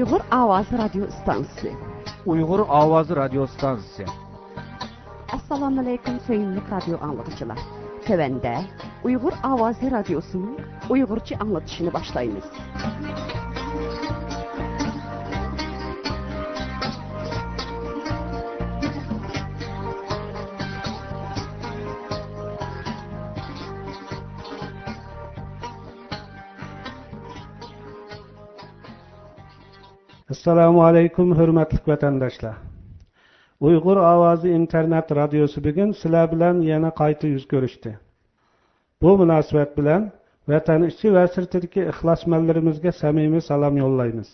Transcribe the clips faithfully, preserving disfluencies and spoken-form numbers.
ئۇيغۇر ئاۋازى رادىيو ئىستانسىسى. ئۇيغۇر ئاۋازى رادىيو ئىستانسىسى. ئەسسالامۇئەلەيكۇم، سۆيۈملۈك رادىيو ئاڭلىغۇچىلار. تۆۋەندە ئۇيغۇر ئاۋازى رادىيوسىنىڭ ئۇيغۇرچە ئاڭلىتىشىنى باشلايمىز. ئەسسالامۇئەلەيكۇم، ھۆرمەتلىك ۋەتەنداشلار! ئۇيغۇر ئاۋازى ئىنتېرنېت رادىيوسى بۈگۈن سىلەر بىلەن يەنە قايتا يۈز كۆرۈشتى. بۇ مۇناسىۋەت بىلەن ۋەتەن ئىچى ۋە سىرتىدىكى ئىخلاسمەنلىرىمىزگە سەمىمىي سالام يوللايمىز.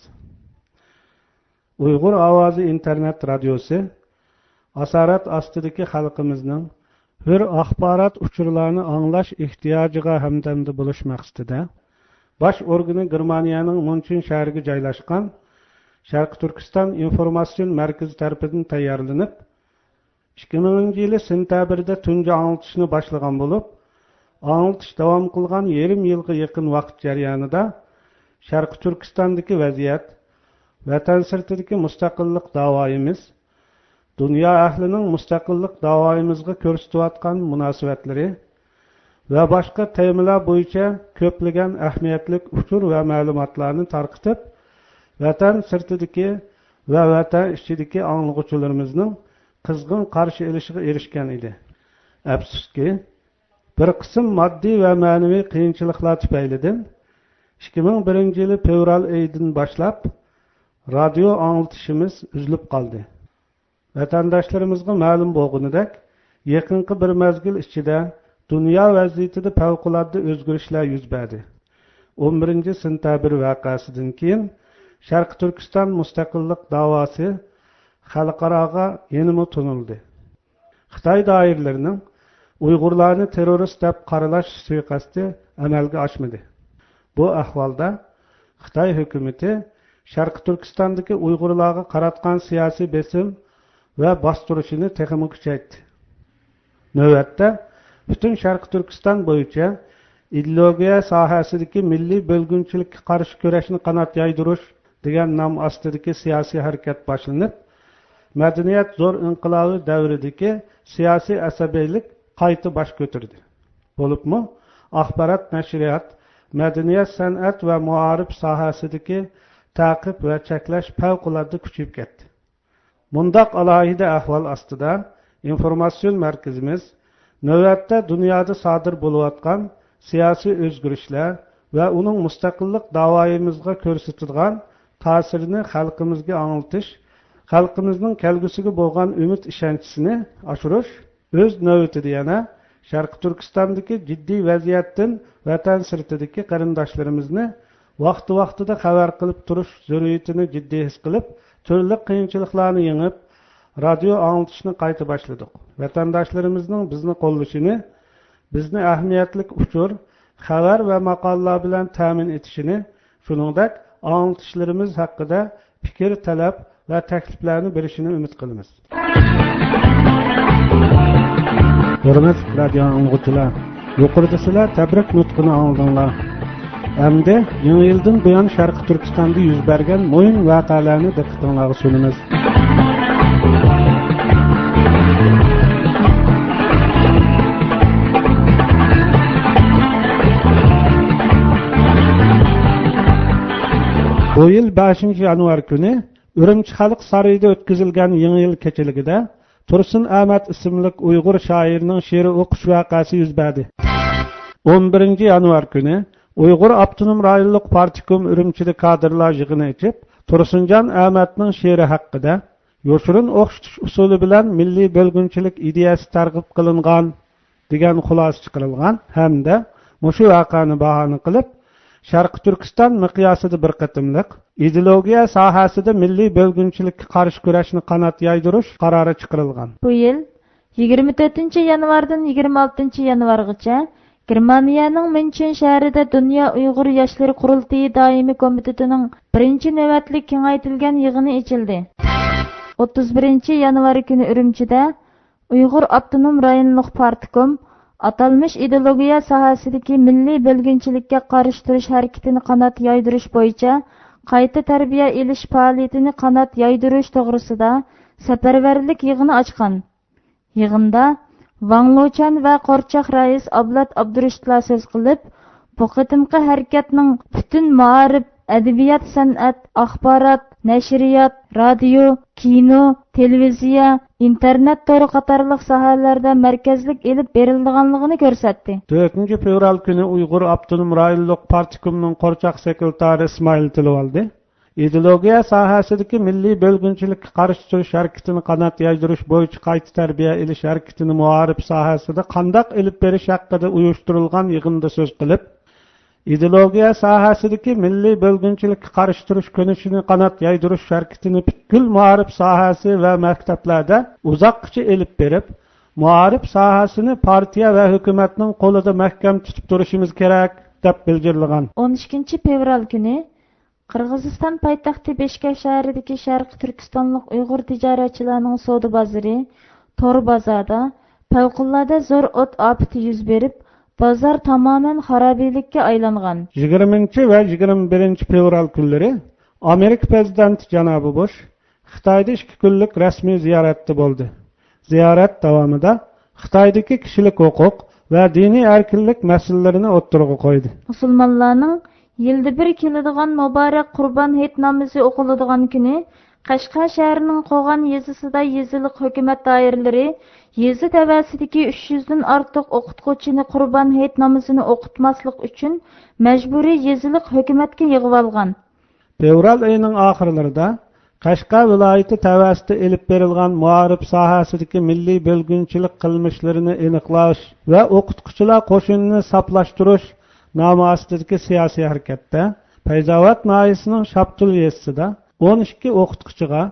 ئۇيغۇر ئاۋازى ئىنتېرنېت رادىيوسى ئاسارەت ئاستىدىكى خەلقىمىزنىڭ ھۆر ئاخبارات ئۇچۇرلارنى ئاڭلاش ئېھتىياجىغا ھەمدەمدە بولۇش مەقسىتىدە، باش ئورگىنى گېرمانىيەنىڭ مۇنچېن شەھىرىگە جايلاشقان شەرقىي تۈركىستان ئىنفورماتسىيون مەركىزى تەرىپىدىن تەييارلىنىپ، ئىككى مىڭىنچى يىلى سېنتەبىردە تۇنجى ئاڭلىتىشنى باشلىغان بولۇپ، ئاڭلىتىش داۋام قىلغان يېرىم يىلغا يېقىن ۋاقىت جەريانىدا شەرقىي تۈركىستاندىكى ۋەزىيەت، ۋەتەن سىرتىدىكى مۇستەقىللىق داۋايىمىز، دۇنيا ئەھلىنىڭ مۇستەقىللىق داۋايىمىزغا كۆرسىتىۋاتقان مۇناسىۋەتلىرى ۋە باشقا تېمىلار بويىچە كۆپلىگەن ئەھمىيەتلىك ئۇچۇر ۋە مەلۇماتلارنى تارقىتىپ، ۋەتەن سىرتىدىكى ۋە ۋەتەن ئىچىدىكى ئاڭلىغۇچىلىرىمىزنىڭ قىزغىن قارشى ئېلىشىغا ئېرىشكەن ئىدى. ئەپسۇسكى، بىر قىسىم ماددىي ۋە مەنىۋى قىيىنچىلىقلار تۈپەيلىدىن، ئىككى مىڭ بىرىنچى يىلى فېۋرال ئېيىدىن باشلاپ رادىيو ئاڭلىتىشىمىز ئۈزۈلۈپ قالدى. ۋەتەنداشلىرىمىزغا مەلۇم بولغىنىدەك، يېقىنقى بىر مەزگىل ئىچىدە دۇنيا ۋەزىيىتىدە پەۋقۇلئاددە ئۆزگىرىشلەر يۈز بەردى. ئون بىرىنچى سېنتەبىر ۋەقەسىدىن كېيىن، شەرقىي تۈركىستان مۇستەقىللىق داۋاسى خەلقئاراغا يەنىمۇ تونۇلدى. خىتاي دائىرىلىرىنىڭ ئۇيغۇرلارنى تېررورىست دەپ قارىلاش سۇيىقەستى ئەمەلگە ئاشمىدى. بۇ ئەھۋالدا خىتاي ھۆكۈمىتى شەرقىي تۈركىستاندىكى ئۇيغۇرلارغا قاراتقان سىياسىي بېسىم ۋە باستۇرۇشىنى تېخىمۇ كۈچەيتتى. نۆۋەتتە، پۈتۈن شەرقىي تۈركىستان بويىچە ئىدېئولوگىيە ساھەسىدىكى مىللىي بۆلگۈنچىلىككە قارشى كۈرەشنى قانات يايدۇرۇش دېگەن نام ئاستىدىكى سىياسىي ھەرىكەت باشلىنىپ، مەدەنىيەت زور ئىنقىلابى دەۋرىدىكى سىياسىي ئەسەبىيلىك قايتا باش كۆتۈردى. بولۇپمۇ ئاخبارات، نەشرىيات، مەدەنىيەت، سەنئەت ۋە مائارىپ ساھەسىدىكى تەقىب ۋە چەكلەش پەۋقۇلئاددە كۈچىيىپ كەتتى. مۇنداق ئالاھىدە ئەھۋال ئاستىدا ئىنفورماتسىيون مەركىزىمىز نۆۋەتتە دۇنيادا سادىر بولۇۋاتقان سىياسىي ئۆزگىرىشلەر ۋە ئۇنىڭ مۇستەقىللىق داۋايىمىزغا كۆرسىتىدىغان تەسىرىنى خەلقىمىزگە ئاڭلىتىش، خەلقىمىزنىڭ كەلگۈسىگە بولغان ئۈمىد ئىشەنچىسىنى ئاشۇرۇش، ئۆز نۆۋىتىدە يەنە شەرقىي تۈركىستاندىكى جىددىي ۋەزىيەتتىن ۋەتەن سىرتىدىكى قېرىنداشلىرىمىزنى ۋاقتى-ۋاقتىدا خەۋەر قىلىپ تۇرۇش زۆرۈرىيىتىنى جىددىي ھېس قىلىپ، تۈرلۈك قىيىنچىلىقلارنى يېڭىپ، رادىيو ئاڭلىتىشنى قايتا باشلىدۇق. ۋەتەنداشلىرىمىزنىڭ بىزنى قوللىشىنى، بىزنى ئەھمىيەتلىك ئۇچۇر، خەۋەر ۋە ماقالىلەر بىلەن تەمىن ئېتىشىنى، شۇنىڭدەك ئاڭلىتىشلىرىمىز ھەققىدە پىكىر، تەلەپ ۋە تەكلىپلەرنى بېرىشىنى ئۈمىد قىلىمىز. ھۆرمەتلىك رادىيو ئاڭلىغۇچىلار، يۇقىرىدا سىلەر تەبرىك نۇتقىنى ئاڭلىدىڭلار. ئەمدى يېڭى يىلدىن بۇيان شەرقىي تۈركىستاندا يۈز بەرگەن مۇھىم ۋەقەلەرنى دىققىتىڭلارغا سۇنىمىز. بۇ يىل بەشىنچى يانۋار كۈنى ئۈرۈمچى خەلق سارىيىدا ئۆتكۈزۈلگەن يېڭى يىل كېچىلىكىدە تۇرسۇن ئەمەت ئىسىملىك ئۇيغۇر شائىرىنىڭ شېئىر ئوقۇش ۋەقەسى يۈز بەردى. ئون بىرىنچى يانۋار كۈنى ئۇيغۇر ئاپتونوم رايونلۇق پارتكوم ئۈرۈمچىدە كادىرلار يىغىنى ئېچىپ، تۇرسۇنجان ئەمەتنىڭ شېئىرى ھەققىدە يوشۇرۇن ئوخشىتىش ئۇسۇلى بىلەن مىللىي بۆلگۈنچىلىك ئىدىيەسى تەرغىب قىلىنغان دېگەن خۇلاسە چىقىرىلغان ھەمدە مۇشۇ ۋەقەنى باھانە قىلىپ، شەرقىي تۈركىستان مىقياسىدا بىر قېتىملىق ئىدېئولوگىيە ساھەسىدە مىللىي بۆلگۈنچىلىككە قارشى كۈرەشنى قانات يايدۇرۇش قارارى چىقىرىلغان. بۇ يىل يىگىرمە تۆتىنچى يانۋاردىن يىگىرمە ئالتىنچى يانۋارغىچە گېرمانىيەنىڭ ميۇنچېن شەھىرىدە دۇنيا ئۇيغۇر ياشلىرى قۇرۇلتىيى دائىمىي كومىتېتىنىڭ بىرىنچى نۆۋەتلىك كېڭەيتىلگەن يىغىنى ئېچىلدى. ئوتتۇز بىرىنچى يانۋار كۈنى ئۈرۈمچىدە ئۇيغۇر ئاپتونوم رايونلۇق پارتكوم ئاتالمىش ئىدېئولوگىيە ساھەسىدىكى مىللىي بۆلگۈنچىلىككە قارشى تۇرۇش ھەرىكىتىنى قانات يايدۇرۇش بويىچە قايتا تەربىيە ئېلىش پائالىيىتىنى قانات يايدۇرۇش توغرىسىدا سەپەرۋەرلىك يىغىنى ئاچقان. يىغىندا ۋاڭ لۇچۈەن ۋە قورچاق رەئىس ئابلەت ئابدۇرېشىتلا سۆز قىلىپ، بۇ قېتىمقى ھەرىكەتنىڭ پۈتۈن مائارىپ، ئەدەبىيات، سەنئەت، ئاخبارات، نەشرىيات، رادىيو، كىنو، تېلېۋىزىيە، ئىنتېرنېت تورى قاتارلىق ساھەلەردە مەركەزلىك ئېلىپ بېرىلىدىغانلىقىنى كۆرسەتتى. تۆتىنچى فېۋرال كۈنى ئۇيغۇر ئاپتونوم رايونلۇق پارتكومنىڭ قورچاق سېكرېتارى ئىسمائىل تىلىۋالدى ئىدېئولوگىيە ساھەسىدىكى مىللىي بۆلگۈنچىلىككە قارشى تۇرۇش ھەرىكىتىنى قانات يايدۇرۇش بويىچە قايتا تەربىيە ئېلىش ھەرىكىتىنى مائارىپ ساھەسىدە قانداق ئېلىپ بېرىش ھەققىدە ئۇيۇشتۇرۇلغان يىغىندا سۆز قىلىپ، ئىدېئولوگىيە ساھەسىدىكى مىللىي بۆلگۈنچىلىككە قارشى تۇرۇش كۆرۈنۈشىنى قانات يايدۇرۇش ھەرىكىتىنى پۈتكۈل مائارىپ ساھەسى ۋە مەكتەپلەردە ئۇزاققىچە ئېلىپ بېرىپ، مائارىپ ساھەسىنى پارتىيە ۋە ھۆكۈمەتنىڭ قولىدا مەھكەم تۇتۇپ تۇرۇشىمىز كېرەك، دەپ بىلجىرلىغان. ئون ئىككىنچى فېۋرال كۈنى قىرغىزىستان پايتەختى بىشكەك شەھىرىدىكى شەرقىي تۈركىستانلىق ئۇيغۇر تىجارەتچىلەرنىڭ سودا بازىرى، تور بازاردا پەۋقۇلئاددە زور ئوت ئاپىتى يۈز بېرىپ، بازار تامامەن خارابىلىككە ئايلانغان. يىگىرمىنچى ۋە يىگىرمە بىرىنچى فېۋرال كۈنلىرى ئامېرىكا پىرېزىدېنتى جانابى بۇش خىتايدا ئىككى كۈنلۈك رەسمىي زىيارەتتە بولدى. زىيارەت داۋامىدا خىتايدىكى كىشىلىك ھوقۇق ۋە دىنىي ئەركىنلىك مەسىلىلىرىنى ئوتتۇرىغا قويدى. مۇسۇلمانلارنىڭ يىلدا بىر كېلىدىغان مۇبارەك قۇربان ھېيت نامىزى ئوقۇلىدىغان كۈنى قەشقەر شەھىرىنىڭ قوغان يېزىسىدا يېزىلىق ھۆكۈمەت دائىرىلىرى يېزا تەۋەسىدىكى ئۈچ يۈزدىن ئارتۇق ئوقۇتقۇچىنى قۇربان ھېيت نامىزىنى ئوقۇتماسلىق ئۈچۈن مەجبۇرىي يېزىلىق ھۆكۈمەتكە يىغىۋالغان. فېۋرال ئېيىنىڭ ئاخىرلىرىدا قەشقەر ۋىلايىتى تەۋەسىدە ئېلىپ بېرىلغان مائارىپ ساھەسىدىكى مىللىي بۆلگۈنچىلىك قىلمىشلىرىنى ئېنىقلاش ۋە ئوقۇتقۇچىلار قوشۇنىنى ساپلاشتۇرۇش نامى ئاستىدىكى سىياسىي ھەرىكەتتە پەيزاۋات ناھىيەسىنىڭ شاپتۇل يېزىسىدا ئون ئىككى ئوقۇتقۇچىغا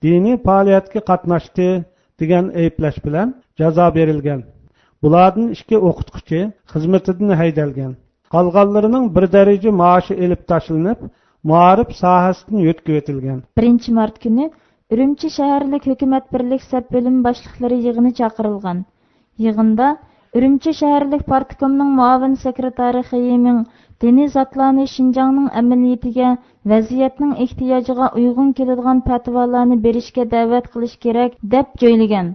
دىنىي پائالىيەتكە قاتناشتى دېگەن ئەيىبلەش بىلەن جازا بېرىلگەن. بۇلاردىن ئىككى ئوقۇتقۇچى خىزمىتىدىن ھەيدەلگەن. قالغانلىرىنىڭ بىر دەرىجە مائاشى ئېلىپ تاشلىنىپ، مائارىپ ساھەسىدىن يۆتكىۋېتىلگەن. بىرىنچى مارت كۈنى ئۈرۈمچى شەھەرلىك ھۆكۈمەت بىرلىك سەپ بۆلۈمى باشلىقلىرى يىغىنى چاقىرىلغان. يىغىندا ئۈرۈمچى شەھەرلىك پارتكومنىڭ مۇئاۋىن سېكرېتارى خېيىمىڭ دىنىي زاتلارنى شىنجاڭنىڭ ئەمەلىيىتىگە، ۋەزىيەتنىڭ ئېھتىياجىغا ئۇيغۇن كېلىدىغان پەتىۋالارنى بېرىشكە دەۋەت قىلىش كېرەك، دەپ جۆيلىگەن.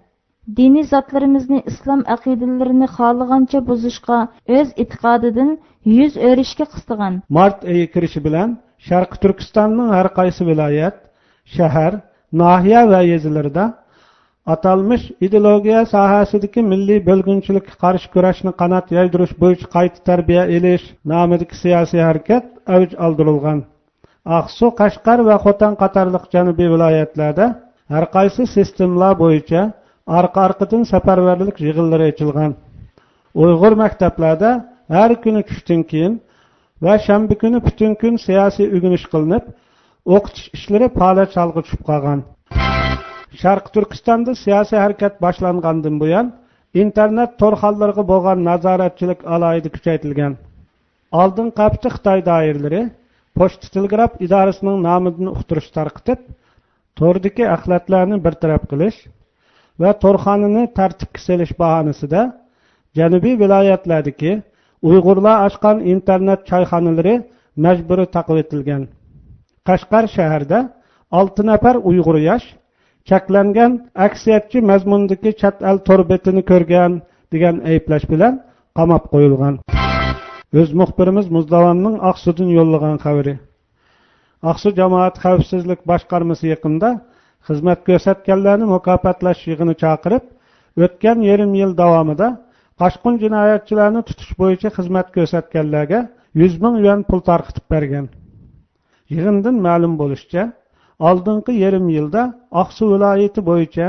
دىنىي زاتلىرىمىزنى ئىسلام ئەقىدىلىرىنى خالىغانچە بۇزۇشقا ئۆز ئېتىقادىدىن يۈز ئۆرۈشكە قىستىغان. مارت ئېيى كىرىشى بىلەن شەرقىي تۈركىستاننىڭ ھەر قايسى ۋىلايەت، شەھەر، ناھىيە ۋە يېزىلىرىدا ئاتالمىش ئىدېئولوگىيە ساھەسىدىكى مىللىي بۆلگۈنچىلىككە قارشى كۈرەشنى قانات يايدۇرۇش بويىچە قايتا تەربىيە ئېلىش نامىدىكى سىياسىي ھەرىكەت ئەۋج ئالدۇرۇلغان. ئاقسۇ، قەشقەر ۋە خوتەن قاتارلىق جەنۇبىي ۋىلايەتلەردە ھەرقايسى سىستېمىلار بويىچە ئارقا-ئارقىدىن سەپەرۋەرلىك يىغىنلىرى ئېچىلغان. ئۇيغۇر مەكتەپلەردە ھەر كۈنى چۈشتىن كېيىن ۋە شەنبە كۈنى پۈتۈن كۈن سىياسىي ئۆگىنىش قىلىنىپ، ئوقۇتۇش ئىشلىرى پالەچ ھالغا چۈشۈپ قالغان. شەرقىي تۈركىستاندا سىياسىي ھەرىكەت باشلانغاندىن بۇيان، ئىنتېرنېت تورخانىلىرىغا بولغان نازارەتچىلىك ئالاھىدە كۈچەيتىلگەن. ئالدىنقى ھەپتە خىتاي دائىرىلىرى پوچتا تېلېگراف ئىدارىسىنىڭ نامىدىن ئۇقتۇرۇش تارقىتىپ، توردىكى ئەخلەتلەرنى بىر تەرەپ قىلىش ۋە تورخانىنى تەرتىپكە سېلىش باھانىسىدە جەنۇبىي ۋىلايەتلەردىكى ئۇيغۇرلار ئاچقان ئىنتېرنېت چايخانىلىرى مەجبۇرىي تاقىۋېتىلگەن. قەشقەر شەھىرىدە ئالتە نەپەر ئۇيغۇر ياش چەكلەنگەن ئەكسىيەتچى مەزمۇندىكى چەت ئەل تور بېتىنى كۆرگەن دېگەن ئەيىبلەش بىلەن قاماپ قويۇلغان. ئۆز مۇخبىرىمىز مۇزداۋاننىڭ ئاقسۇدىن يوللىغان خەۋىرى. ئاقسۇ جامائەت خەۋپسىزلىك باشقارمىسى يېقىندا خىزمەت كۆرسەتكەنلەرنى مۇكاپاتلاش يىغىنى چاقىرىپ، ئۆتكەن يېرىم يىل داۋامىدا قاچقۇن جىنايەتچىلەرنى تۇتۇش بويىچە خىزمەت كۆرسەتكەنلەرگە يۈز مىڭ يۈەن پۇل تارقىتىپ بەرگەن. يىغىندىن مەلۇم بولۇشىچە، ئالدىنقى يېرىم يىلدا ئاقسۇ ۋىلايىتى بويىچە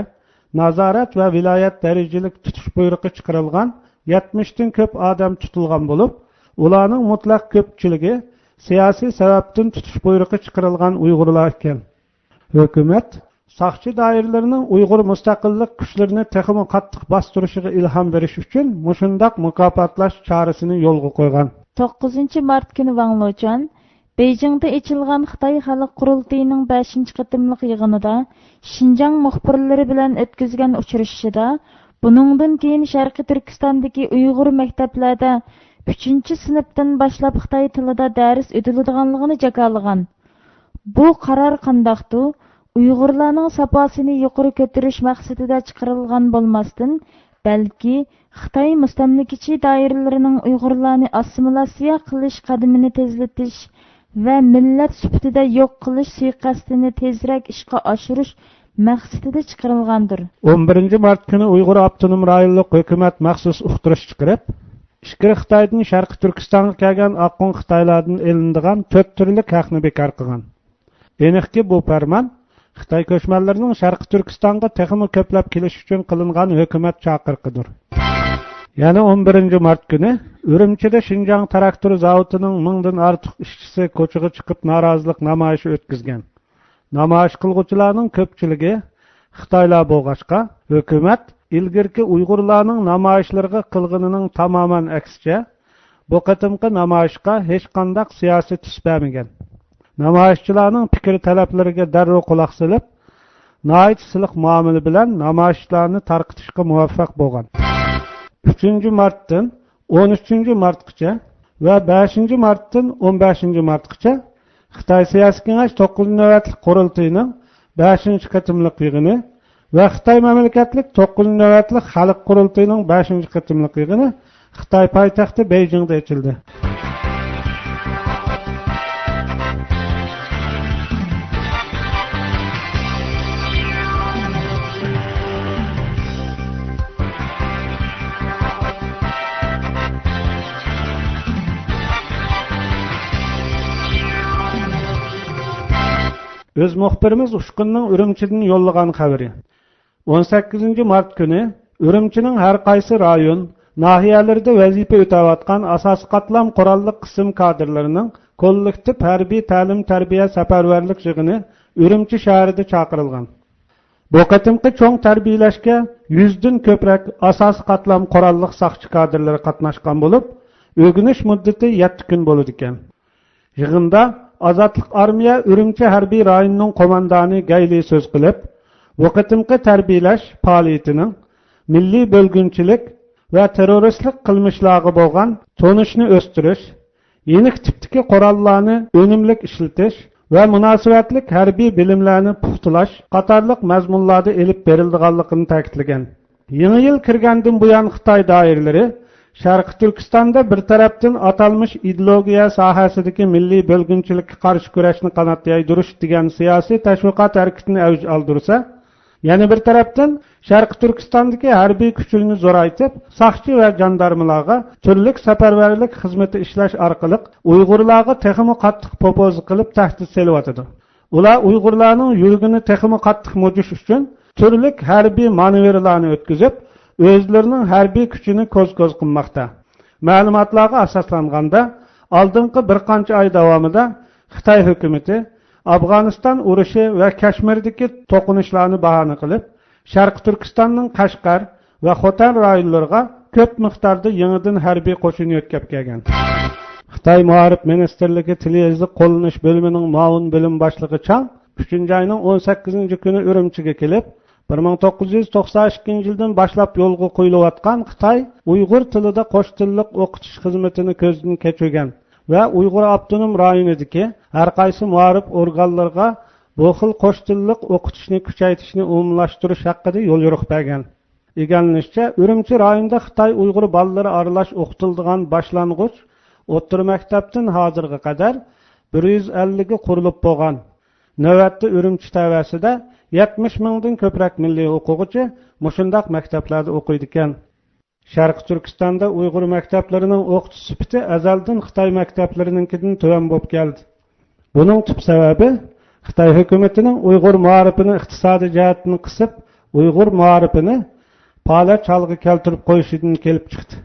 نازارەت ۋە ۋىلايەت دەرىجىلىك تۇتۇش بۇيرۇقى چىقىرىلغان يەتمىشتىن كۆپ ئادەم تۇتۇلغان بولۇپ، ئۇلارنىڭ مۇتلەق كۆپچىلىكى سىياسىي سەۋەبتىن تۇتۇش بۇيرۇقى چىقىرىلغان ئۇيغۇرلار ئىكەن. ھۆكۈمەت ساقچى دائىرىلىرىنىڭ ئۇيغۇر مۇستەقىللىق كۈچلىرىنى تېخىمۇ قاتتىق باستۇرۇشىغا ئىلھام بېرىش ئۈچۈن مۇشۇنداق مۇكاپاتلاش چارىسىنى يولغا قويغان. توققۇزىنچى مارت كۈنى ۋاڭ لېچۈەن بېيجىڭدا ئېچىلغان خىتاي خەلق قۇرۇلتىيىنىڭ بەشىنچى قېتىملىق يىغىنىدا شىنجاڭ مۇخبىرلىرى بىلەن ئۆتكۈزگەن ئۇچرىشىشىدا بۇنىڭدىن كېيىن شەرقىي تۈركىستاندىكى ئۇيغۇر مەكتەپلەردە ئۈچىنچى سىنىپتىن باشلاپ خىتاي تىلىدا دەرس ئۆتۈلىدىغانلىقىنى جاكارلىغان. بۇ قارار قانداقتۇ، ئۇيغۇرلارنىڭ ساپاسىنى يۇقىرى كۆتۈرۈش مەقسىتىدە چىقىرىلغان بولماستىن، بەلكى خىتاي مۇستەملىكىچى دائىرىلىرىنىڭ ئۇيغۇرلارنى ئاسسىمىلياتسىيە قىلىش قەدىمىنى تېزلىتىش ۋە مىللەت سۈپىتىدە يوق قىلىش سۇيىقەستىنى تېزرەك ئىشقا ئاشۇرۇش مەقسىتىدە چىقىرىلغاندۇر. ئون بىرىنچى مارت كۈنى ئۇيغۇر ئاپتونوم رايونلۇق ھۆكۈمەت مەخسۇس ئۇقتۇرۇش چىقىرىپ، ئىچكىرى خىتايدىن شەرقىي تۈركىستانغا كەلگەن ئاققۇن خىتايلاردىن ئېلىنىدىغان تۆت تۈرلۈك ھەقنى بىكار قىلغان. ئېنىقكى، بۇ پەرمان خىتاي كۆچمەنلىرىنىڭ شەرقىي تۈركىستانغا تېخىمۇ كۆپلەپ كېلىشى ئۈچۈن قىلىنغان ھۆكۈمەت چاقىرىقىدۇر. يەنە ئون بىرىنچى مارت كۈنى ئۈرۈمچىدە شىنجاڭ تىراكتور زاۋۇتىنىڭ مىڭدىن ئارتۇق ئىشچىسى كوچىغا چىقىپ نارازىلىق نامايىشى ئۆتكۈزگەن. نامايىش قىلغۇچىلارنىڭ كۆپچىلىكى خىتايلار بولغاچقا، ھۆكۈمەت ئىلگىرىكى ئۇيغۇرلارنىڭ نامايىشلىرىغا قىلغىنىنىڭ تامامەن ئەكسىچە، بۇ قېتىمقى نامايىشقا ھېچقانداق سىياسىي تۈس بەرمىگەن. نامايىشچىلارنىڭ پىكىر تەلەپلىرىگە دەررۇ قۇلاق سېلىپ، ناھايىتى سىلىق مۇئامىلە بىلەن نامايىشچىلارنى تارقىتىشقا مۇۋەپپەق بولغان. ئۈچىنچى مارتتىن ئون ئۈچىنچى مارتقىچە ۋە بەشىنچى مارتتىن ئون بەشىنچى مارتقىچە خىتاي سىياسىي كېڭەش توققۇزىنچى نۆۋەتلىك قۇرۇلتىيىنىڭ بەشىنچى قېتىملىق يىغىنى ۋە خىتاي مەملىكەتلىك توققۇزىنچى نۆۋەتلىك خەلق قۇرۇلتىيىنىڭ بەشىنچى قېتىملىق يىغىنى خىتاي پايتەختى بېيجىڭدا ئېچىلدى. ئۆز مۇخبىرىمىز ئۇچقۇننىڭ ئۈرۈمچىدىن يوللىغان خەۋىرى. ئون سەككىزىنچى مارت كۈنى ئۈرۈمچىنىڭ ھەر قايسى رايون، ناھىيەلىرىدە ۋەزىپە ئۆتەۋاتقان ئاساسىي قاتلام قوراللىق قىسىم كادىرلىرىنىڭ كوللېكتىپ ھەربىي تەلىم-تەربىيە سەپەرۋەرلىك يىغىنى ئۈرۈمچى شەھىرىدە چاقىرىلغان. بۇ قېتىمقى چوڭ تەربىيەلەشكە يۈزدىن كۆپرەك ئاساسىي قاتلام قوراللىق ساقچى كادىرلىرى قاتناشقان بولۇپ، ئۆگىنىش مۇددىتى يەتتە كۈن بولىدىكەن. يىغىندا ئازادلىق ئارمىيە ئۈرۈمچى ھەربىي رايونىنىڭ قوماندانى گەيلى سۆز قىلىپ، بۇ قېتىمقى تەربىيەلەش پائالىيىتىنىڭ مىللىي بۆلگۈنچىلىك ۋە تېررورىستلىق قىلمىشلارغا بولغان تونۇشنى ئۆستۈرۈش، يېنىك تىپتىكى قوراللارنى ئۈنۈملۈك ئىشلىتىش ۋە مۇناسىۋەتلىك ھەربىي بىلىملەرنى پۇختىلاش قاتارلىق مەزمۇنلاردا ئېلىپ بېرىلىدىغانلىقىنى تەكىتلىگەن. يېڭى يىل كىرگەندىن بۇيان خىتاي دائىرىلىرى شەرقىي تۈركىستاندا بىر تەرەپتىن ئاتالمىش ئىدېئولوگىيە ساھەسىدىكى مىللىي بۆلگۈنچىلىككە قارشى كۈرەشنى قانات يايدۇرۇش دېگەن سىياسىي تەشۋىقات ھەرىكىتىنى ئەۋج ئالدۇرسا، يەنە بىر تەرەپتىن شەرقىي تۈركىستاندىكى ھەربىي كۈچلىرىنى زورايتىپ، ساقچى ۋە جاندارمىلارغا تۈرلۈك سەپەرۋەرلىك خىزمىتى ئىشلەش ئارقىلىق ئۇيغۇرلارغا تېخىمۇ قاتتىق پوپوزا قىلىپ تەھدىت سېلىۋاتىدۇ. ئۇلار ئۇيغۇرلارنىڭ يۈرىكىنى تېخىمۇ قاتتىق مۇجۇش ئۈچۈن تۈرلۈك ھەربىي مانېۋىرلارنى ئۆتكۈزۈپ، ئۆزلىرىنىڭ ھەربىي كۈچىنى كوز-كوز قىلماقتا. مەلۇماتلارغا ئاساسلانغاندا، ئالدىنقى بىر قانچە ئاي داۋامىدا خىتاي ھۆكۈمىتى ئافغانىستان ئۇرۇشى ۋە كەشمىردىكى توقۇنۇشلارنى باھانە قىلىپ، شەرقىي تۈركىستاننىڭ قەشقەر ۋە خوتەن رايونلىرىغا كۆپ مىقداردا يېڭىدىن ھەربىي قوشۇن يۆتكەپ كەلگەن. خىتاي مائارىپ مىنىستىرلىكى تىل يېزىق قوللىنىش بۆلۈمىنىڭ مۇئاۋىن بۆلۈم باشلىقى چاڭ ئۈچىنچى ئاينىڭ ئون سەككىزىنچى كۈنى ئۈرۈمچىگە كېلىپ، بىر مىڭ توققۇز يۈز توقسان ئىككىنچى يىلدىن باشلاپ يولغا قويۇلۇۋاتقان خىتاي ئۇيغۇر تىلىدا قوش تىللىق ئوقۇتۇش خىزمىتىنى كۆزدىن كەچۈرگەن ۋە ئۇيغۇر ئاپتونوم رايونىدىكى ھەر قايسى مائارىپ ئورگانلىرىغا بۇ خىل قوش تىللىق ئوقۇتۇشنى كۈچەيتىشنى ئومۇملاشتۇرۇش ھەققىدە يوليورۇق بەرگەن. ئىگىلىنىشىچە، ئۈرۈمچى رايونىدا خىتاي ئۇيغۇر بالىلىرى ئارىلاش ئوقۇتۇلىدىغان باشلانغۇچ ئوتتۇرا مەكتەپتىن ھازىرغا قەدەر بىر يۈز ئەللىكى قۇرۇلۇپ بولغان. نۆۋەتتە ئۈرۈمچى تەۋەسىدە يەتمىش مىڭدىن كۆپرەك مىللىي ئوقۇغۇچى مۇشۇنداق مەكتەپلەردە ئوقۇيدىكەن. شەرقىي تۈركىستاندا ئۇيغۇر مەكتەپلىرىنىڭ ئوقۇتۇش سۈپىتى ئەزەلدىن خىتاي مەكتەپلىرىنىڭكىدىن تۆۋەن بولۇپ كەلدى. بۇنىڭ تۈپ سەۋەبى خىتاي ھۆكۈمىتىنىڭ ئۇيغۇر مائارىپىنى ئىقتىسادىي جەھەتتىن قىسىپ، ئۇيغۇر مائارىپىنى پالەچ ھالغا كەلتۈرۈپ قويۇشىدىن كېلىپ چىقتى.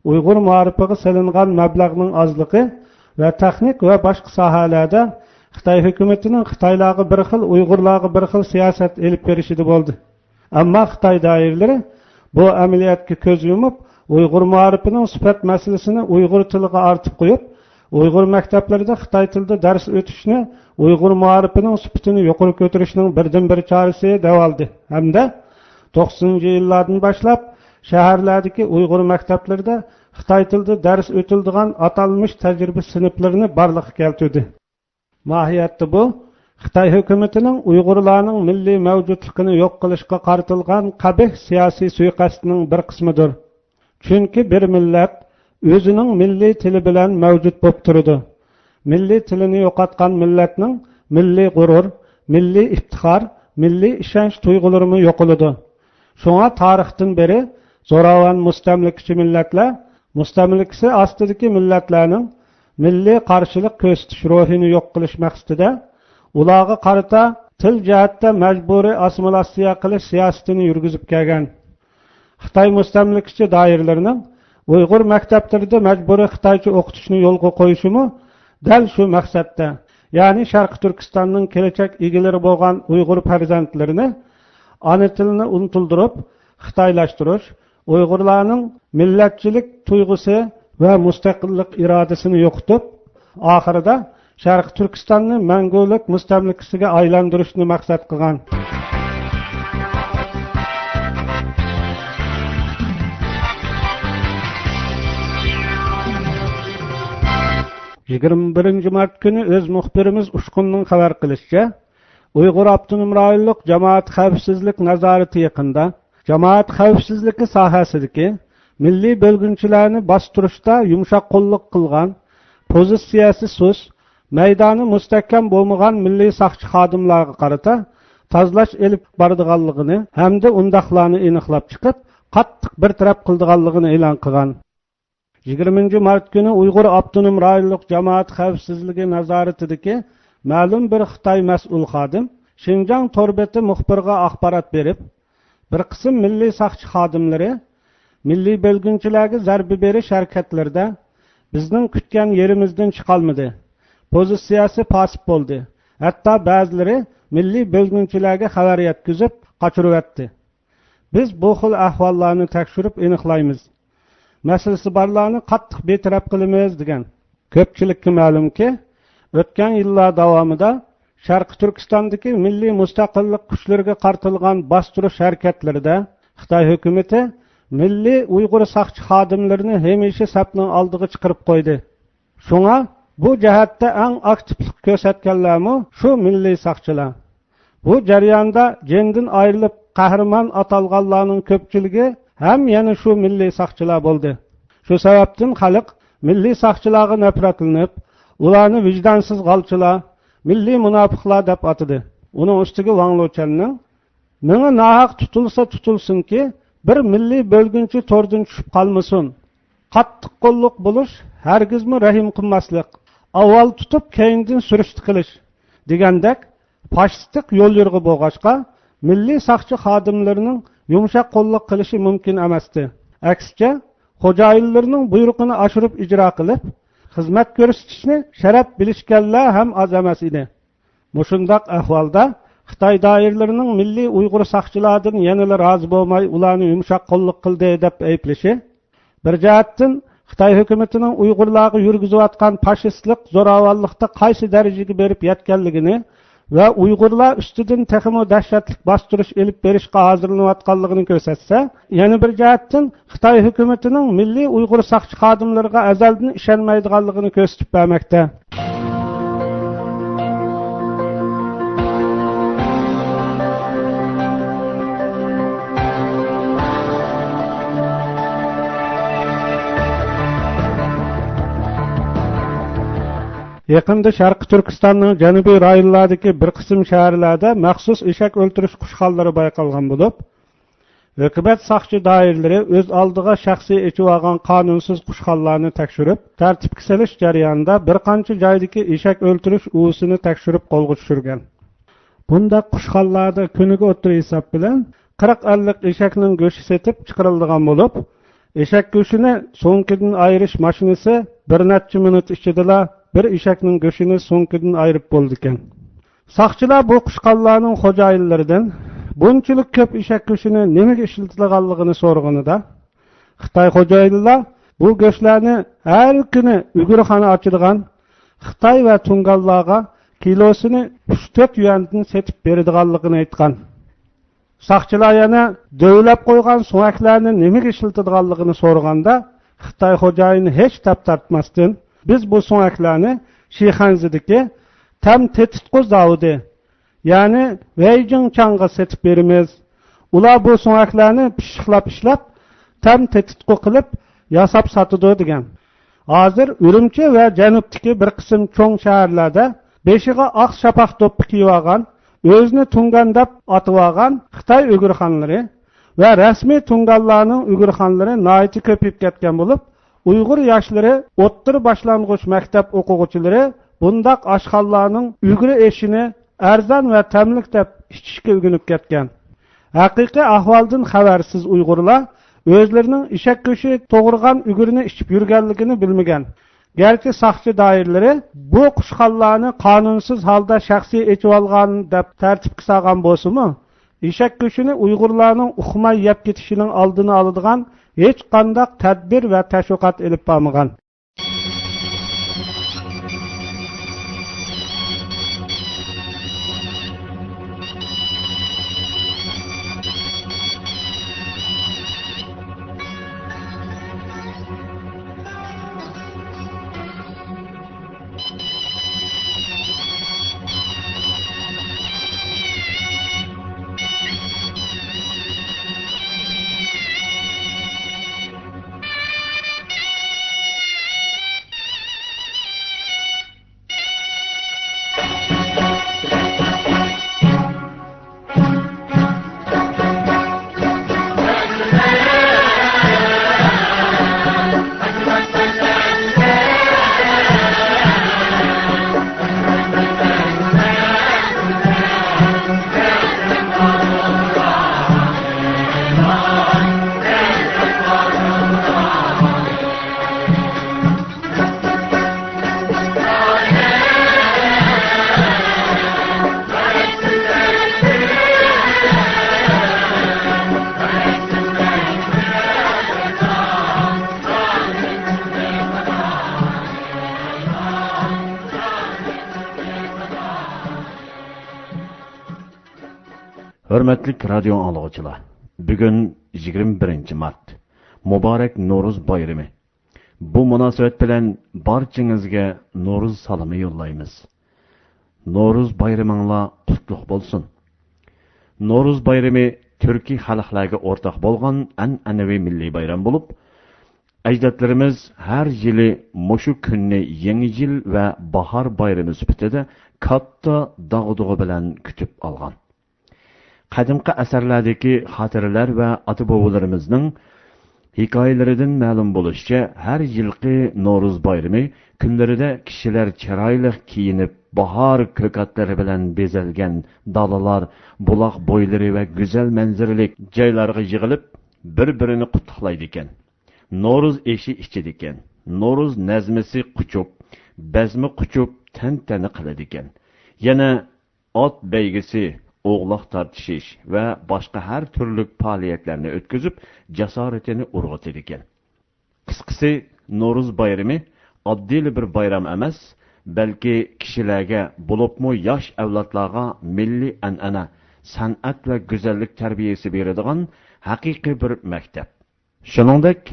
ئۇيغۇر مائارىپىغا سېلىنغان مەبلەغنىڭ ئازلىقى ۋە تېخنىك ۋە باشقا ساھەلەردە خىتاي ھۆكۈمىتىنىڭ خىتايلارغا بىر خىل، ئۇيغۇرلارغا بىر خىل سىياسەت ئېلىپ بېرىشىدە بولدى. ئەمما خىتاي دائىرىلىرى بۇ ئەمەلىيەتكە كۆز يۇمۇپ، ئۇيغۇر مائارىپىنىڭ سۈپەت مەسىلىسىنى ئۇيغۇر تىلىغا ئارتىپ قويۇپ، ئۇيغۇر مەكتەپلىرىدە خىتاي تىلىدا دەرس ئۆتۈشنى ئۇيغۇر مائارىپىنىڭ سۈپىتىنى يۇقىرى كۆتۈرۈشنىڭ بىردىنبىر چارىسى دەۋالدى ھەمدە توقسىنىنچى يىللاردىن باشلاپ شەھەرلەردىكى ئۇيغۇر مەكتەپلىرىدە خىتاي تىلىدا دەرس ئۆتۈلىدىغان ئاتالمىش تەجرىبە سىنىپلىرىنى بارلىققا كەلتۈردى. ماھىيەتتە بۇ خىتاي ھۆكۈمىتىنىڭ ئۇيغۇرلارنىڭ مىللىي مەۋجۇتلۇقىنى يوق قىلىشقا قارىتىلغان قەبىھ سىياسىي سۇيىقەستىنىڭ بىر قىسمىدۇر. چۈنكى بىر مىللەت ئۆزىنىڭ مىللىي تىلى بىلەن مەۋجۇت بولۇپ تۇرىدۇ. مىللىي تىلىنى يوقاتقان مىللەتنىڭ مىللىي غۇرۇر، مىللىي ئىپتىخار، مىللىي ئىشەنچ تۇيغۇلىرىمۇ يوقىلىدۇ. شۇڭا تارىختىن بېرى زوراۋان مۇستەملىكىچى مىللەتلەر مۇستەملىكىسى ئاستىدىكى مىللەتلەرنىڭ مىللىي قارشىلىق كۆرسىتىش روھىنى يوق قىلىش مەقسىتىدە، ئۇلارغا قارىتا تىل جەھەتتە مەجبۇرىي ئاسسىمىلياتسىيە قىلىش سىياسىتىنى يۈرگۈزۈپ كەلگەن. خىتاي مۇستەملىكىچى دائىرىلىرىنىڭ ئۇيغۇر مەكتەپلىرىدە مەجبۇرىي خىتايچە ئوقۇتۇشنى يولغا قويۇشىمۇ دەل شۇ مەقسەتتە، يەنى شەرقىي تۈركىستاننىڭ كېلەچەك ئىگىلىرى بولغان ئۇيغۇر پەرزەنتلىرىنى ئانا تىلىنى ئۇنتۇلدۇرۇپ، خىتايلاشتۇرۇش، ئۇيغۇرلارنىڭ مىللەتچىلىك تۇيغۇسى ۋە مۇستەقىللىق ئىرادىسىنى يوقىتىپ، ئاخىرىدا شەرقىي تۈركىستاننى مەڭگۈلۈك مۇستەملىكىسىگە ئايلاندۇرۇشنى مەقسەت قىلغان. يىگىرمە بىرىنچى مارت كۈنى ئۆز مۇخبىرىمىز ئۇچقۇننىڭ خەۋەر قىلىشىچە، ئۇيغۇر ئاپتونوم رايونلۇق جامائەت خەۋپسىزلىك نازارىتى يېقىندا جامائەت خەۋپسىزلىكى ساھەسىدىكى مىللىي بۆلگۈنچىلەرنى باستۇرۇشتا يۇمشاق قوللۇق قىلغان، پوزىتسىيەسى سۇس، مەيدانى مۇستەھكەم بولمىغان مىللىي ساقچى خادىملارغا قارىتا تازىلاش ئېلىپ بارىدىغانلىقىنى ھەمدە ئۇنداقلارنى ئېنىقلاپ چىقىپ، قاتتىق بىر تەرەپ قىلىدىغانلىقىنى ئېلان قىلغان. يىگىرمىنچى مارت كۈنى ئۇيغۇر ئاپتونوم رايونلۇق جامائەت خەۋپسىزلىكى نازارىتىدىكى مەلۇم بىر خىتاي مەسئۇل خادىم شىنجاڭ تور بېتى مۇخبىرىغا ئاخبارات بېرىپ، بىر قىسىم مىللىي ساقچى خادىملىرى مىللىي بۆلگۈنچىلەرگە زەربە بېرىش ھەرىكەتلىرىدە بىزنىڭ كۈتكەن يېرىمىزدىن چىقالمىدى. پوزىتسىيەسى پاسىپ بولدى. ھەتتا بەزىلىرى مىللىي بۆلگۈنچىلەرگە خەۋەر يەتكۈزۈپ قاچۇرۇۋەتتى. بىز بۇ خىل ئەھۋاللارنى تەكشۈرۈپ ئېنىقلايمىز. مەسىلىسى بارلارنى قاتتىق بىتەرەپ قىلىمىز، دېگەن. كۆپچىلىككە مەلۇمكى، ئۆتكەن يىللار داۋامىدا شەرقىي تۈركىستاندىكى مىللىي مۇستەقىللىق كۈچلىرىگە قارىتىلغان باستۇرۇش ھەرىكەتلىرىدە خىتاي ھۆكۈمىتى مىللىي ئۇيغۇر ساقچى خادىملىرىنى ھەمىشە سەپنىڭ ئالدىغا چىقىرىپ قويدى. شۇڭا بۇ جەھەتتە ئەڭ ئاكتىپلىق كۆرسەتكەنلەرمۇ شۇ مىللىي ساقچىلار. بۇ جەرياندا جېنىدىن ئايرىلىپ قەھرىمان ئاتالغانلارنىڭ كۆپچىلىكى ھەم يەنە شۇ مىللىي ساقچىلار بولدى. شۇ سەۋەبتىن خەلق مىللىي ساقچىلارغا نەپرەتلىنىپ، ئۇلارنى ۋىجدانسىز غالچىلار، مىللىي مۇناپىقلار دەپ ئاتىدى. ئۇنىڭ ئۈستىگە ۋاڭ لېچۈەننىڭ مېڭە ناھەق تۇتۇلسا تۇتۇلسۇنكى، بىر مىللىي بۆلگۈنچى توردىن چۈشۈپ قالمىسۇن. قاتتىق قوللۇق بولۇش، ھەرگىزمۇ رەھىم قىلماسلىق، ئاۋۋال تۇتۇپ، كەينىدىن سۈرۈشتە قىلىش دېگەندەك پاشىستىك يول يورۇقى بولغاچقا، مىللىي ساقچى خادىملىرىنىڭ يۇمشاق قوللۇق قىلىشى مۇمكىن ئەمەستى. ئەكسىچە، خوجايىنلىرىنىڭ بۇيرۇقىنى ئاشۇرۇپ ئىجرا قىلىپ، خىزمەت كۆرسىتىشنى شەرەپ بىلىشكەنلەر ھەم ئاز ئەمەس ئىدى. مۇشۇنداق ئەھۋالدا خىتاي دائىرىلىرىنىڭ مىللىي ئۇيغۇر ساقچىلاردىن يەنىلا رازى بولماي، ئۇلارنى يۇمشاق قوللۇق قىلدى دەپ ئەيىبلىشى، بىر جەھەتتىن خىتاي ھۆكۈمىتىنىڭ ئۇيغۇرلارغا يۈرگۈزۈۋاتقان پاشىستلىق زوراۋانلىقتا قايسى دەرىجىگە بېرىپ يەتكەنلىكىنى ۋە ئۇيغۇرلار ئۈستىدىن تېخىمۇ دەھشەتلىك باستۇرۇش ئېلىپ بېرىشقا ھازىرلىنىۋاتقانلىقىنى كۆرسەتسە، يەنە بىر جەھەتتىن خىتاي ھۆكۈمىتىنىڭ مىللىي ئۇيغۇر ساقچى خادىملىرىغا ئەزەلدىن ئىشەنمەيدىغانلىقىنى كۆرسىتىپ بەرمەكتە. يېقىندا شەرقىي تۈركىستاننىڭ جەنۇبىي رايونلاردىكى بىر قىسىم شەھەرلەردە مەخسۇس ئېشەك ئۆلتۈرۈش قۇشخانىلىرى بايقالغان بولۇپ، ھۆكۈمەت ساقچى دائىرىلىرى ئۆز ئالدىغا شەخسىي ئېچىۋالغان قانۇنسىز قۇشخانىلارنى تەكشۈرۈپ، تەرتىپكە سېلىش جەريانىدا بىر قانچە جايدىكى ئېشەك ئۆلتۈرۈش ئۇۋىسىنى تەكشۈرۈپ قولغا چۈشۈرگەن. بۇنداق قۇشخانىلاردا كۈنىگە ئوتتۇرا ھېساب بىلەن قىرىق ئەللىك ئېشەكنىڭ گۆشى سېتىپ چىقىرىلىدىغان بولۇپ، ئېشەك گۆشىنى سوڭكىدىن ئايرىش ماشىنىسى بىر نەچچە مىنۇت ئىچىدىلا بىر ئېشەكنىڭ گۆشىنى سوڭكىدىن ئايرىپ بولىدىكەن. ساقچىلار بۇ قۇشخانىلارنىڭ خوجايىنلىرىدىن بۇنچىلىك كۆپ ئېشەك گۆشىنى نېمىگە ئىشلىتىدىغانلىقىنى سورىغىنىدا، خىتاي خوجايىنلار بۇ گۆشلەرنى ھەر كۈنى ئۈگرىخانا ئاچىدىغان خىتاي ۋە تۇڭگانلارغا كىلوسىنى ئۈچ تۆت يۈەندىن سېتىپ بېرىدىغانلىقىنى ئېيتقان. ساقچىلار يەنە دۆۋىلەپ قويغان سۆڭەكلەرنى نېمىگە ئىشلىتىدىغانلىقىنى سورىغاندا، خىتاي خوجايىنى ھېچ تەپ تارتماستىن، بىز بۇ سۆڭەكلەرنى شىخەنزىدىكى تەم تېتىتقۇ زاۋۇتى، يەنى ۋېيجىڭچاڭغا سېتىپ بېرىمىز. ئۇلار بۇ سۆڭەكلەرنى پىششىقلاپ ئىشلەپ، تەم تېتىتقۇ قىلىپ، ياساپ ساتىدۇ، دېگەن. ھازىر ئۈرۈمچى ۋە جەنۇبتىكى بىر قىسىم چوڭ شەھەرلەردە بېشىغا ئاق شاپاق دوپپا كىيىۋالغان، ئۆزىنى تۇڭگان دەپ ئاتىۋالغان خىتاي ئۇيغۇرخانلىرى ۋە رەسمىي تۇڭگانلارنىڭ ئۇيغۇرخانلىرى ناھايىتى كۆپىيىپ كەتكەن بولۇپ، ئۇيغۇر ياشلىرى، ئوتتۇرا باشلانغۇچ مەكتەپ ئوقۇغۇچىلىرى بۇنداق ئاشخانىلارنىڭ ئۈگرە ئېشىنى ئەرزان ۋە تەملىك دەپ ئىچىشكە ئۆگىنىپ كەتكەن. ھەقىقىي ئەھۋالدىن خەۋەرسىز ئۇيغۇرلار ئۆزلىرىنىڭ ئېشەك گۆشى توغرىغان ئۈگرىنى ئىچىپ يۈرگەنلىكىنى بىلمىگەن. گەرچە ساقچى دائىرىلىرى بۇ قۇشخانىلارنى قانۇنسىز ھالدا شەخسىي ئېچىۋالغان دەپ تەرتىپكە سالغان بولسىمۇ، ئېشەك گۆشىنى ئۇيغۇرلارنىڭ ئۇقماي يەپ كېتىشىنىڭ ئالدىنى ئالىدىغان ھېچقانداق تەدبىر ۋە تەشۋىقات ئېلىپ بارمىغان. ھۆرمەتلىك رادىيو ئاڭلىغۇچىلار، بۈگۈن يىگىرمە بىرىنچى مارت، مۇبارەك نورۇز بايرىمى. بۇ مۇناسىۋەت بىلەن بارچىڭىزگە نورۇز سالىمى يوللايمىز. نورۇز بايرىمىڭلار قۇتلۇق بولسۇن! نورۇز بايرىمى تۈركىي خەلقلەرگە ئورتاق بولغان ئەنئەنىۋى مىللىي بايرام بولۇپ، ئەجدادلىرىمىز ھەر يىلى مۇشۇ كۈننى يېڭى يىل ۋە باھار بايرىمى سۈپىتىدە كاتتا داغدۇغا بىلەن كۈتۈپ ئالغان. قەدىمكى ئەسەرلەردىكى خاتىرىلەر ۋە ئاتا-بوۋىلىرىمىزنىڭ ھېكايىلىرىدىن مەلۇم بولۇشىچە، ھەر يىلقى نورۇز بايرىمى كۈنلىرىدە كىشىلەر چىرايلىق كىيىنىپ، باھار كۆكاتلىرى بىلەن بېزەلگەن دالىلار، بۇلاق بويلىرى ۋە گۈزەل مەنزىرىلىك جايلارغا يىغىلىپ، بىر-بىرىنى قۇتلۇقلايدىكەن. نورۇز ئېشى ئىچىدىكەن. نورۇز نەزمىسى قۇچۇپ، بەزمە قۇچۇپ، تەنتەنە قىلىدىكەن. يەنە ئات بەيگىسى، ئوغلاق تارتىشىش ۋە باشقا ھەر تۈرلۈك پائالىيەتلەرنى ئۆتكۈزۈپ، جاسارىتىنى ئۇرغۇتىدىكەن. قىسقىسى، نورۇز بايرىمى ئاددىيلا بىر بايرام ئەمەس، بەلكى كىشىلەرگە، بولۇپمۇ ياش ئەۋلادلارغا مىللىي ئەنئەنە، سەنئەت ۋە گۈزەللىك تەربىيەسى بېرىدىغان ھەقىقىي بىر مەكتەپ. شۇنىڭدەك،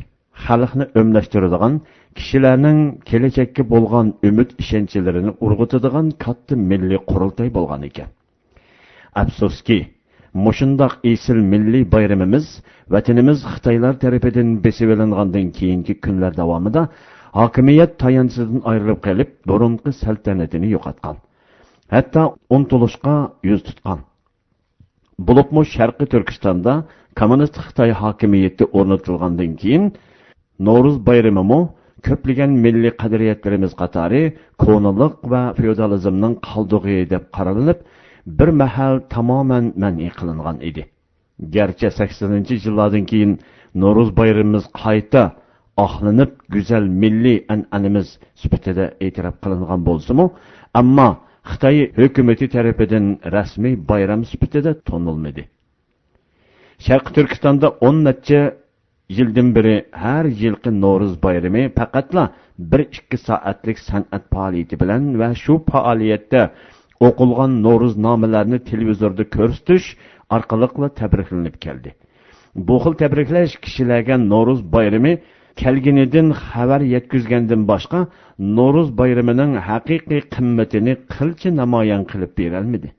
خەلقنى ئۆملەشتۈرىدىغان، كىشىلەرنىڭ كېلەچەككە بولغان ئۈمىد ئىشەنچلىرىنى ئۇرغۇتىدىغان كاتتا مىللىي قۇرۇلتاي بولغان ئىكەن. ئەپسۇسكى، مۇشۇنداق ئېسىل مىللىي بايرىمىمىز ۋەتىنىمىز خىتايلار تەرىپىدىن بېسىۋېلىنغاندىن كېيىنكى كۈنلەر داۋامىدا ھاكىمىيەت تايانچىدىن ئايرىلىپ قېلىپ، بۇرۇنقى سەلتەنىتىنى يوقاتقان. ھەتتا ئۇنتۇلۇشقا يۈز تۇتقان. بولۇپمۇ شەرقىي تۈركىستاندا كوممۇنىست خىتاي ھاكىمىيىتى ئورنىتىلغاندىن كېيىن، نورۇز بايرىمىمۇ كۆپلىگەن مىللىي قەدرىيەتلىرىمىز قاتارى كونىلىق ۋە فېئودالىزمنىڭ قالدۇقى دەپ قارىلىنىپ، بىر مەھەل تامامەن مەنئى قىلىنغان ئىدى. گەرچە سەكسىنىنچى يىللاردىن كېيىن نورۇز بايرىمىمىز قايتا ئاقلىنىپ، گۈزەل مىللىي ئەنئەنىمىز سۈپىتىدە ئېتىراپ قىلىنغان بولسىمۇ، ئەمما خىتاي ھۆكۈمىتى تەرىپىدىن رەسمىي بايرام سۈپىتىدە تونۇلمىدى. شەرقىي تۈركىستاندا ئون نەچچە يىلدىن بېرى ھەر يىلقى نورۇز بايرىمى پەقەتلا بىر ئىككى سائەتلىك سەنئەت پائالىيىتى بىلەن ۋە شۇ پائالىيەتتە ئوقۇلغان نورۇز نامىلەرنى تېلېۋىزوردا كۆرسىتىش ئارقىلىقلا تەبرىكلىنىپ كەلدى. بۇ خىل تەبرىكلەش كىشىلەرگە نورۇز بايرىمى كەلگىنىدىن خەۋەر يەتكۈزگەندىن باشقا، نورۇز بايرىمىنىڭ ھەقىقىي قىممىتىنى قىلچە نامايان قىلىپ بېرەلمىدى.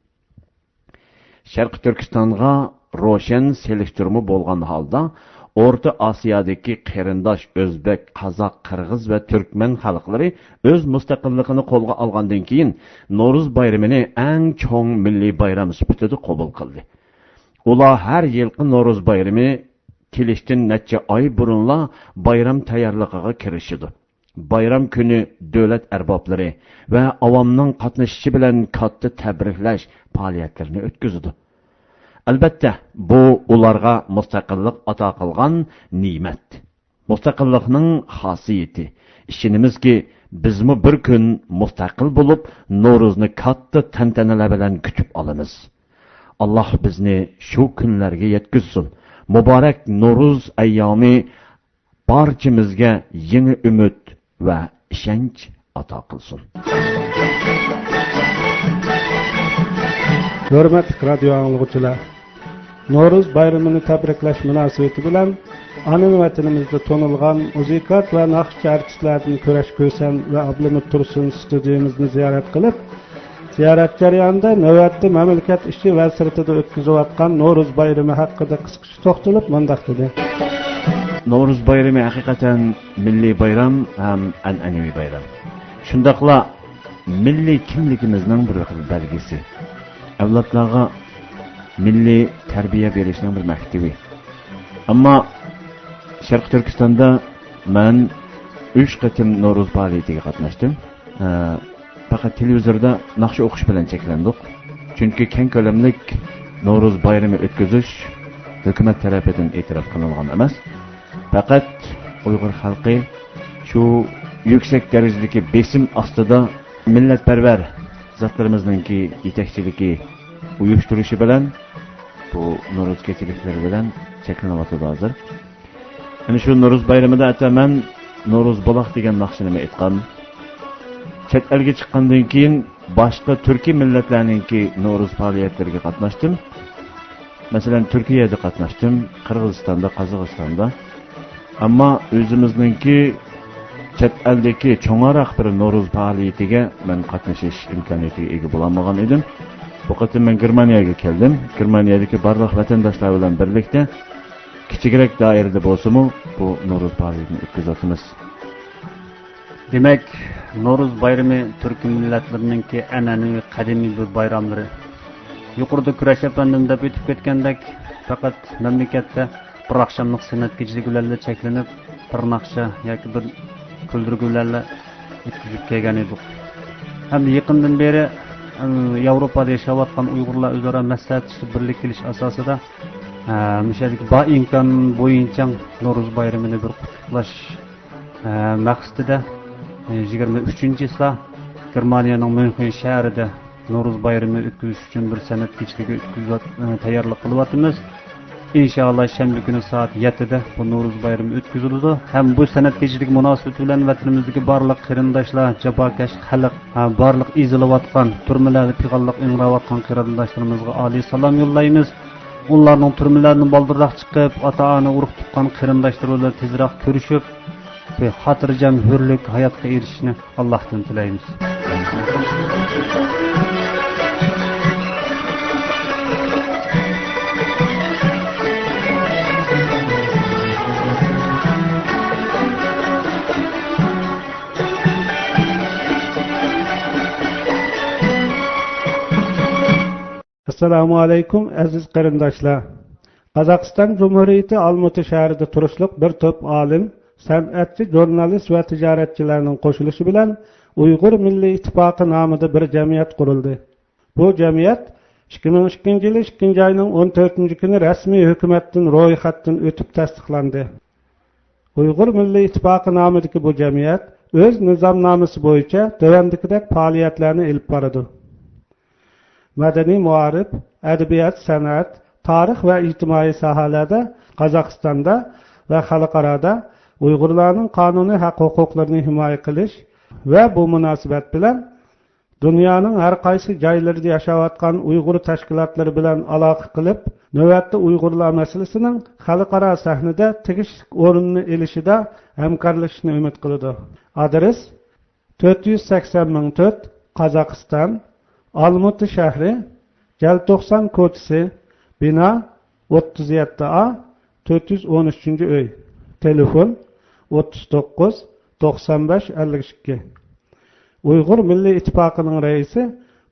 شەرقىي تۈركىستانغا روشەن سېلىشتۇرما بولغان ھالدا، ئورتا ئاسىيادىكى قېرىنداش ئۆزبەك، قازاق، قىرغىز ۋە تۈركمەن خەلقلىرى ئۆز مۇستەقىللىقىنى قولغا ئالغاندىن كېيىن، نورۇز بايرىمىنى ئەڭ چوڭ مىللىي بايرام سۈپىتىدە قوبۇل قىلدى. ئۇلار ھەر يىلقى نورۇز بايرىمى كېلىشتىن نەچچە ئاي بۇرۇنلا بايرام تەييارلىقىغا كىرىشىدۇ. بايرام كۈنى دۆلەت ئەربابلىرى ۋە ئاۋامنىڭ قاتنىشىشى بىلەن كاتتا تەبرىكلەش پائالىيەتلىرىنى ئۆتكۈزىدۇ. ئەلبەتتە، بۇ ئۇلارغا مۇستەقىللىق ئاتا قىلغان نېمەت. مۇستەقىللىقنىڭ خاسىيىتى. ئىشىنىمىزكى، بىزمۇ بىر كۈن مۇستەقىل بولۇپ، نورۇزنى كاتتا تەنتەنىلەر بىلەن كۈتۈپ ئالىمىز. ئاللاھ بىزنى شۇ كۈنلەرگە يەتكۈزسۇن. مۇبارەك نورۇز ئەييامى بارچىمىزگە يېڭى ئۈمىد ۋە ئىشەنچ ئاتا قىلسۇن. ھۆرمەتلىك رادىيو ئاڭلىغۇچىلار! نورۇز بايرىمىنى تەبرىكلەش مۇناسىۋىتى بىلەن ئانا ۋەتىنىمىزدە تونۇلغان مۇزىكانت ۋە ناخشىچى ئارتىسلەردىن كۈرەش كۈسەن ۋە ئابلىمىت تۇرسۇن ستۇدىيىمىزنى زىيارەت قىلىپ، زىيارەت جەريانىدا نۆۋەتتە مەملىكەت ئىچى ۋە سىرتىدا ئۆتكۈزۈلۈۋاتقان نورۇز بايرىمى ھەققىدە قىسقىچە توختىلىپ مۇنداق دېدى. نورۇز بايرىمى ھەقىقەتەن مىللىي بايرام ھەم ئەنئەنىۋى بايرام. شۇنداقلا مىللىي كىملىكىمىزنىڭ بىر خىل بەلگىسى. ئەۋلادلارغا مىللىي تەربىيە بېرىشنىڭ بىر مەكتىۋى. ئەمما شەرقىي تۈركىستاندا مەن ئۈچ قېتىم نورۇز پائالىيىتىگە قاتناشتىم. ئە، پەقەت تېلېۋىزوردا ناخشا ئوقۇش بىلەن چەكلەندۇق. چۈنكى كەڭ كۆلەملىك نورۇز بايرىمى ئۆتكۈزۈش ھۆكۈمەت تەرىپىدىن ئېتىراپ قىلىنغان ئەمەس. پەقەت ئۇيغۇر خەلقى شۇ يۈكسەك دەرىجىدىكى بېسىم ئاستىدا مىللەتپەرۋەر زاتلىرىمىزنىڭكى يېتەكچىلىكى، ئۇيۇشتۇرۇشى بىلەن، بۇ نورۇز كېچىلىكلىرى بىلەن چەكلىنىۋاتىدۇ ھازىر. ئەنە شۇ نورۇز بايرىمىدا ھەتتا مەن نورۇز بۇلاق دېگەن ناخشىنىمۇ ئېيتقان. چەت ئەلگە چىققاندىن كېيىن باشقا تۈركىي مىللەتلەرنىڭكى نورۇز پائالىيەتلىرىگە قاتناشتىم. مەسىلەن، تۈركىيەدە قاتناشتىم، قىرغىزىستاندا، قازاقىستاندا. ئەمما ئۆزىمىزنىڭكى چەت ئەلدىكى چوڭراق بىر نورۇز پائالىيىتىگە مەن قاتنىشىش ئىمكانىيىتىگە ئىگە بولالمىغان ئىدىم. بۇ قېتىم مەن گېرمانىيەگە كەلدىم. گېرمانىيەدىكى بارلىق ۋەتەنداشلار بىلەن بىرلىكتە كىچىكرەك دائىرىدە بولسىمۇ بۇ نورۇز پائالىيىتىنى ئۆتكۈزۈۋاتىمىز. دېمەك، نورۇز بايرىمى تۈركىي مىللەتلىرىنىڭكى ئەنئەنىۋى قەدىمىي بىر بايراملىرى. يۇقىرىدا كۈرەش ئەپەندىم دەپ ئۆتۈپ كەتكەندەك، پەقەت مەملىكەتتە بىر ئاخشاملىق سەنئەت كېچىلىكى بىلەنلا چەكلىنىپ، بىر ناخشا ياكى بىر كۈلدۈرگۈ بىلەنلا ئۆتكۈزۈپ كەلگەن ئىدۇق. ھەم يېقىندىن بېرى، ئەم، ياۋروپادا ياشاۋاتقان ئۇيغۇرلار ئۆزئارا مەسلىھەتلىشىپ بىرلىككە كېلىش ئاساسىدا، ئە، مۇشۇ يەردىكى بار ئىمكان بويىچە نورۇز بايرىمىنى بىر قۇتلۇقلاش ئە، مەقسىتىدە، ئە، يىگىرمە ئۈچىنچى چىسلا گېرمانىيەنىڭ ميۇنخېن شەھىرىدە نورۇز بايرىمى ئۆتكۈزۈش ئۈچۈن بىر سەنئەت كېچىلىكى ئۆتكۈزۈۋات-، ئە، تەييارلىق قىلىۋاتىمىز. ئىنشائاللا، شەنبە كۈنى سائەت يەتتىدە بۇ نورۇز بايرىمى ئۆتكۈزۈلىدۇ. ھەم بۇ سەنئەت كېچىلىكى مۇناسىۋىتى بىلەن ۋەتىنىمىزدىكى بارلىق قېرىنداشلار، جاپاكەش خەلق، ھە، بارلىق ئېزىلىۋاتقان، تۈرمىلەردە پىغانلىق ئىڭراۋاتقان قېرىنداشلىرىمىزغا ئالىي سالام يوللايمىز. ئۇلارنىڭ تۈرمىلەردىن بالدۇرراق چىقىپ، ئاتا-ئانا، ئۇرۇق-تۇغقان، قېرىنداشلىرى بىلەن تېزرەك كۆرۈشۈپ، بىر خاتىرجەم، ھۆرلۈك ھاياتقا ئېرىشىشىنى ئاللاھتىن تىلەيمىز. ئەسسالامۇ ئەلەيكۇم، ئەزىز قېرىنداشلار! قازاقىستان جۇمھۇرىيىتى ئالمۇتى شەھىرىدە تۇرۇشلۇق بىر توپ ئالىم، سەنئەتچى، ژۇرنالىست ۋە تىجارەتچىلەرنىڭ قوشۇلۇشى بىلەن ئۇيغۇر مىللىي ئىتتىپاقى نامىدا بىر جەمئىيەت قۇرۇلدى. بۇ جەمئىيەت ئىككى مىڭ ئىككىنچى يىلى ئىككىنچى ئاينىڭ ئون تۆتىنچى كۈنى رەسمىي ھۆكۈمەتتىن رويخەتتىن ئۆتۈپ تەستىقلاندى. ئۇيغۇر مىللىي ئىتتىپاقى نامىدىكى بۇ جەمئىيەت ئۆز نىزامنامىسى بويىچە تۆۋەندىكىدەك پائالىيەتلەرنى ئېلىپ بارىدۇ. مەدەنىي مائارىپ، ئەدەبىيات، سەنئەت، تارىخ ۋە ئىجتىمائىي ساھەلەردە قازاقىستاندا ۋە خەلقئارادا ئۇيغۇرلارنىڭ قانۇنىي ھەق-ھوقۇقلىرىنى ھىمايە قىلىش ۋە بۇ مۇناسىۋەت بىلەن دۇنيانىڭ ھەر قايسى جايلىرىدا ياشاۋاتقان ئۇيغۇر تەشكىلاتلىرى بىلەن ئالاقە قىلىپ، نۆۋەتتە ئۇيغۇرلار مەسىلىسىنىڭ خەلقئارا سەھنىدە تېگىشلىك ئورۇننى ئېلىشىدا ھەمكارلىشىشنى ئۈمىد قىلىدۇ. ئادرېس: تۆت يۈز سەكسەن مىڭ تۆت، قازاقىستان، ئالمۇتى شەھىرى، جەلتوقسان كوچىسى، بىنا ئوتتۇز يەتتە ئا، تۆت يۈز ئون ئۈچىنچى ئۆي. تېلېفون: ئوتتۇز توققۇز، توقسان بەش، ئەللىك ئىككى. ئۇيغۇر مىللىي ئىتتىپاقىنىڭ رەئىسى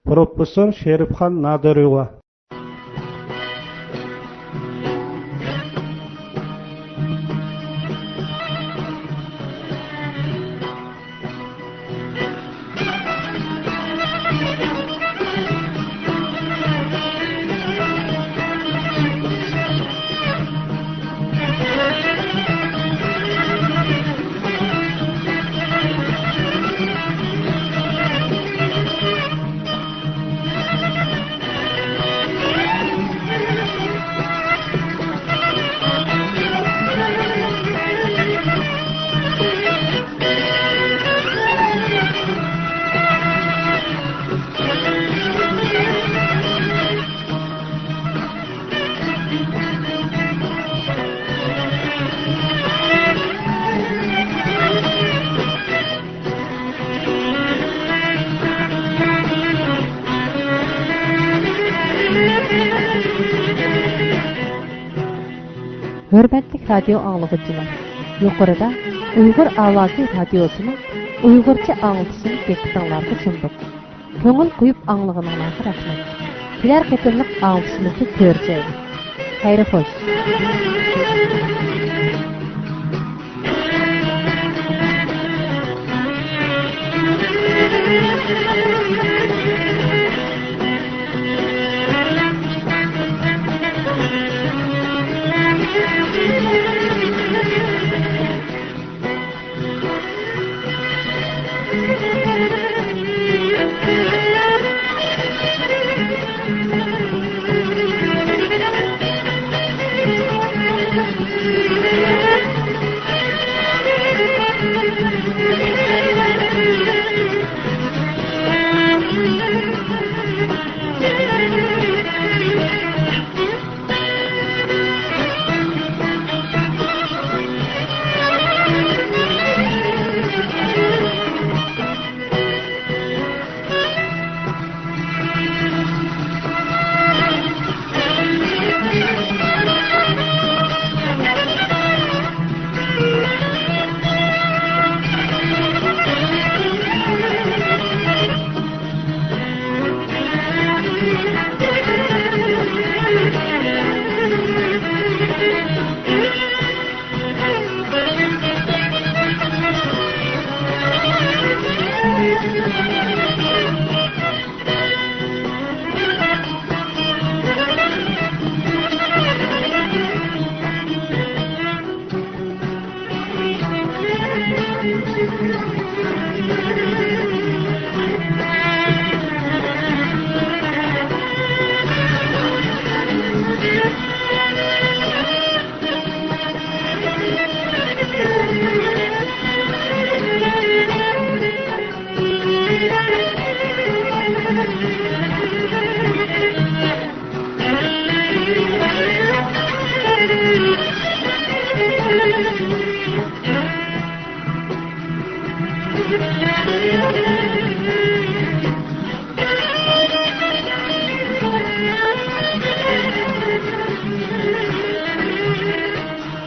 پروفېسسور شېرىپخان نادىروۋا. ھۆرمەتلىك رادىيو ئاڭلىغۇچىلار، يۇقىرىدا ئۇيغۇر ئاۋازى رادىيوسىنىڭ ئۇيغۇرچە ئاڭلىتىشىنى دىققىتىڭلارغا سۇندۇق. كۆڭۈل قويۇپ ئاڭلىغىنىڭلارغا رەھمەت. كېلەر قېتىملىق ئاڭلىتىشىمىزدا كۆرۈشەيلى. خەير خوش.